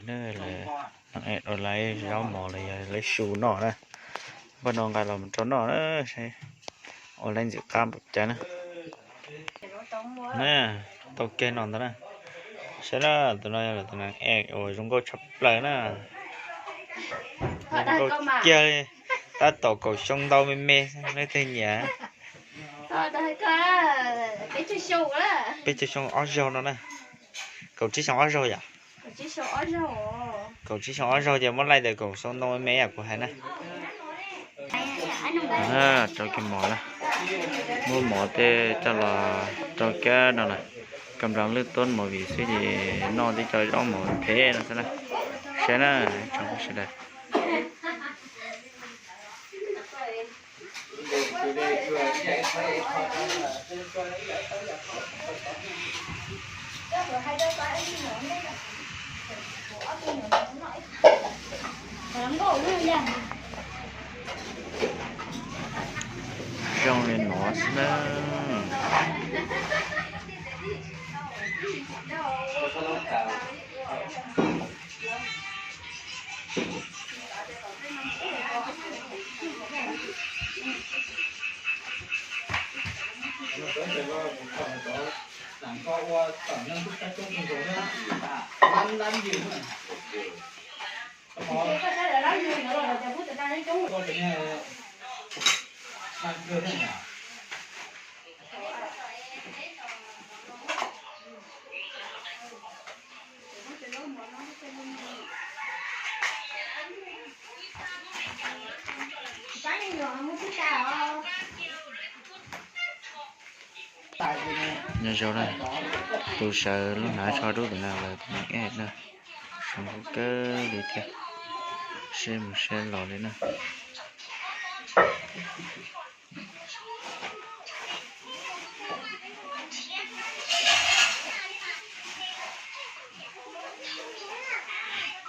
Lawv ua lawv zaub mov los yog lawv su noj na. Npaj no nqa los rau noj na, ua lawv ntxim qab npaum cas na. Na, tau kiag no ntag na. Saib na, tus no yog tus neeg ej uas zoo nkauj tshaj plaws na. Zoo nkauj kiag li, tab tom kaum xyoo ntau me me, leej twg nyiam? Peb caug xyoo ob zaug no na. Kaum tsib xyoo ob zaug yom? Kaum tsib xyoo ob zaug ces muab laij ntawm kaum xyoo ntau me me yam kuv hais na. Rau kiag mov na, muab mov tej coj los rau kiag no na. Kab nplas lwj tuab movie xwb ces noj tib co zaub mov phem no xwb na. Saib na, tsoom sawv daws. Zoo li no xwb na. Nyob zoo na, tus sawv lub hnav tsho dub tus no lawm tus no ej na, zoo nkauj kawg li thiab, siab mus siab los li na.